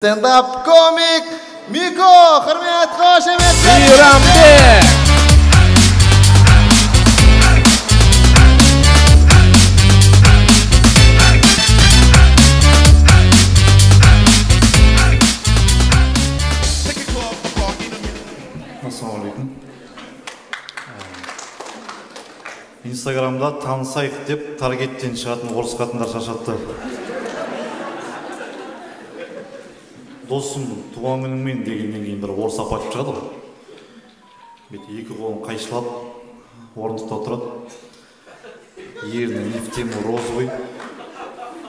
Стендап-комик Мико, құрмет қошемет! Мейрамбек! Ассалаумағалейкум. Инстаграмда танысайық деп таргеттен шығатын орыс қатындар шаршатты. Досым туған күніңмен дегеннен кейін бір орыс апа айтып шығады ғой. Бүйтіп екі қолын қайшылап орындықта отырады. Ерні не в тему розовый.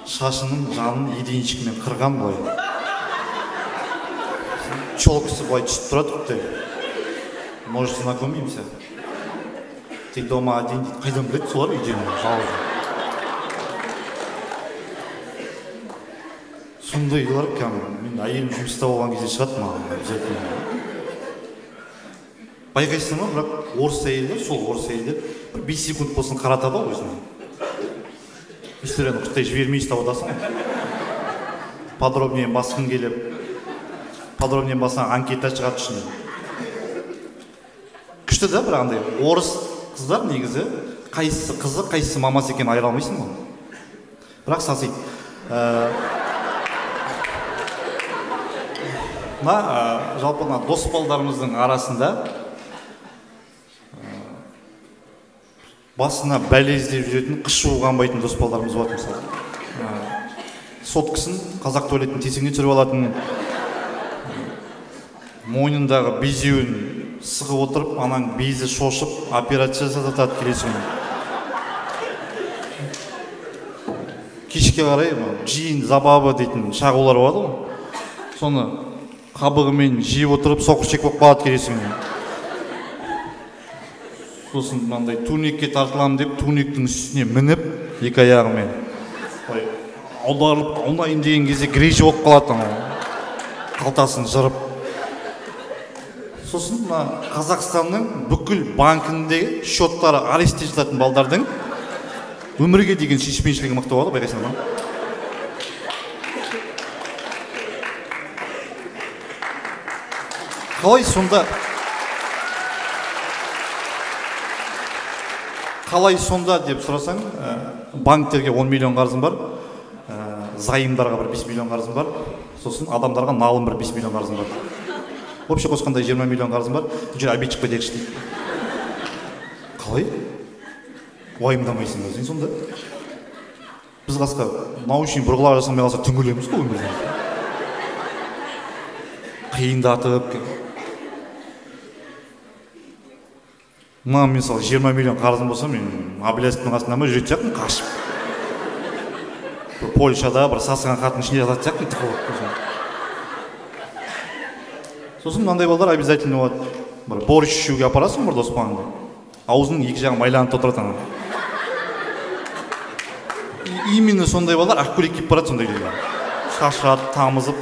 Шашының жанын еденшікмен қырған былай. Челкасы былай түсіп тұрады құттай. Может, знакомимся? Ты дома один дейді. Қайдан біледі солар үйден жалғыз. Сондайлар кәдімгі мен әйелім жұмыста болған кезде шығады маған обязательно. Байқайсың ба, бірақ орыс әйелдер, сол орыс әйелдер бір 5 секунд болсын қаратады ғой өзіне. Историяны құттай жібермей ұстап отырасың ғой. Подробнее басқың келіп, подробнее бассаң анкета шығады ішінен. Күшті да, бірақ андай орыс қыздар негізі қайсысы қызы, қайсысы мамасы екенін айыра алмайсың ғой. Бірақ сасиды. Мына жалпы мына дос балдарымыздың арасында басына бәле іздеп жүретін, қыш қанбайтын дос балдарымыз болады мысалы. Соткасын қазақ туалетінің тесігіне түсіріп алатын, мойнындағы безеуін сығып отырып, анаң безі шошып, операция жасатады келесі күні. Кешке қарай жиын забабы дейтін шағулар болады ғой. Соны қабығымен жеп отырып, соқыр болып қалады келесі күні. Сосын мынандай турникке тартыламын деп, турниктің үстіне мініп, екі аяғымен аударылып, аунайын деген кезде грейжі болып қалады анау. Қалтасын жырып. Сосын мына Қазақстанның бүкіл банкіндегі счеттары арестте жататын балдардың өмірге деген сүйіспеншілігі мықты болады, байқайсыңдар ма? Қалай сонда, қалай сонда деп сұрасаң, банктерге 10 миллион қарызым бар, зайымдарға бір 5 миллион қарызым бар, сосын адамдарға налым бір 5 миллион қарызым бар. Общий қосқанда 20 миллион қарызым бар, жүр обед шығып кетейікші дейді. Қалай? Уайымдамайсың ба сен сонда? Біз қасқа научный бұрғылар жасамай қалса түңілеміз ғой өмірден. Қиындатып. Мына мысалы 20 миллион қарызым болса, мен Әблязовтың қасында ма жүретін сияқтымын қашып. Бір Польшада бір сасыған қатын ішінде жататын сияқтымын тығылып. Сосын мынандай балдар обязательно болады. Бір борщ ішуге апарасың бір дос балаңды. Аузының екі жағы майланып отырады ана. Именно сондай балдар ақ көйлек киіп барады сондай жерге. Шашырады, тамызып,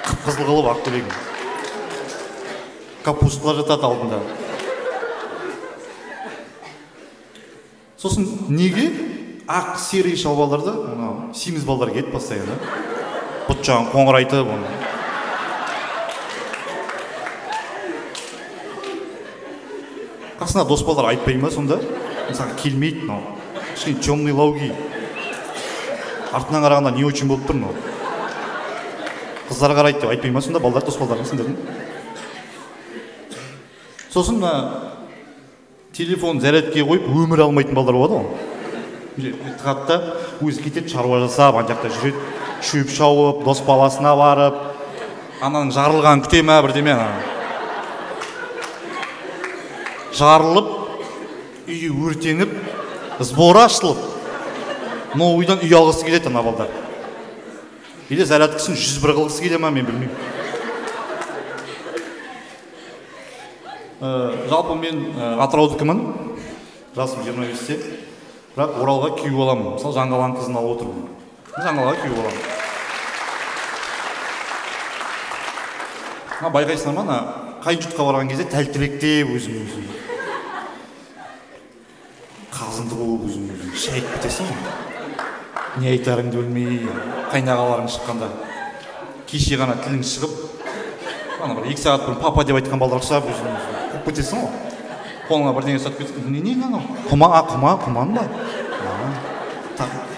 қып-қызыл қылып ақ көйлегін. Капусталар жатады алдында. Сосын неге ақ серый шалбарларды мынау семіз балдар киеді постоянно. Бұт жағын қоңырайтып оны. Қасына дос балдар айтпай ма сонда? Саған келмейді мынау. Кішкене темный лау ки. Артынан қарағанда не очень болып тұр мынау. Қыздар қарайды деп айтпай ма сонда балдар, дос балдарың сендердің? Сосын мына телефон зарядке қойып өмір алмайтын балдар болады ғой. Тығады да өзі кетеді, шаруа жасап, ана жақта жүреді, шөп шауып, дос баласына барып, ананың жарылғанын күте ме бірдеме ана. Жарылып, үйі өртеніп, сборы ашылып, новыйдан үй алғысы келеді ана балдар. Или зарядкасын 101 қылғысы келе ма, мен білмеймін. Жалпы мен Атыраудікімін, жасым 25-те, бірақ Оралға күйеу боламын. Мысалы, Жаңғаланың қызын алып отырмын. Жаңғалаға күйеу боламын. Мына байқайсыңдар ма, ана қайын жұртқа барған кезде тәлтіректеп өзің өзің. Қазынды болып өзің өзің шайып кетесің ғой. Не айтарыңды білмей, қайнағаларың шыққанда. Кеше ғана тілің шығып, ана бір 2 сағат бұрын папа деп айтқан балалар ұқсап өзің қуып кетесің ғой. Қолыңа бірдеңе ұстатып кетсең, не не анау? Құма, құма, құман ба?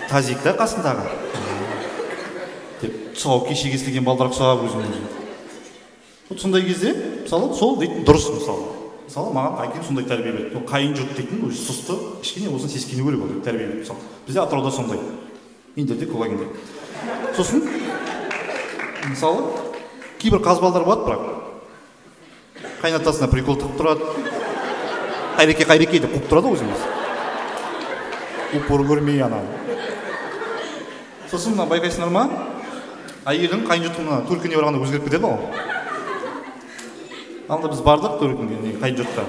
Тазик та қасындағы. Деп тұсау кеше кесілген балалар ұқсап өзің өзің. Вот сондай кезде, мысалы, сол дейтін дұрыс мысалы. Мысалы, маған әкем сондай тәрбие берді. Ол қайын жұрт дейтін өзі сұсты, кішкене болсын сескену керек ол деп тәрбие берді мысалы. Бізде Атырауда сондай. Индерде, Кулагинде. Сосын, мысалы, кейбір қаз балдар болады бірақ. Қайнатасына прикол тығып тұрады. Қайреке, қайреке деп қуып тұрады өзіміз. Упор көрмей ана. Сосын мына байқайсыңдар ма? Әйелің қайын жұрттың мына төркініне барғанда өзгеріп кетеді ғой. Анда біз бардық төркінге, қайын жұртқа.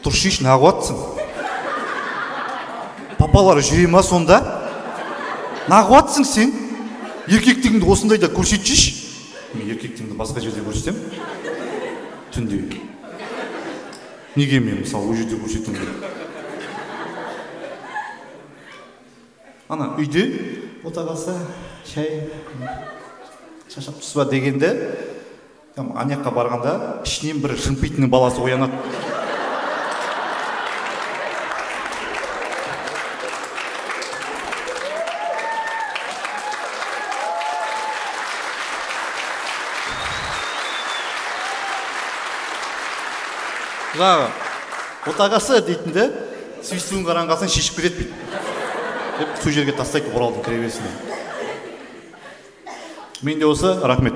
Тұршиш неғып атсың? Папалары жүре ма сонда? Неғып атсың сен? Еркектігіңді осындайда көрсетшіш. Мен еркектігімді басқа жерде көрсетем. Түнде. Неге мен мысалы ол жерде көрсетуім керек? Ана үйде отағасы шай шаршап тұрсыз ба дегенде, ана жаққа барғанда ішінен бір жымпитының баласы оянады. Жаңағы отағасы дейтінде свистуін қараңғасын шешіп кетеді бүйтіп. Деп сол жерге тастайды Оралдың кіреберісіне. Менде осы, рахмет.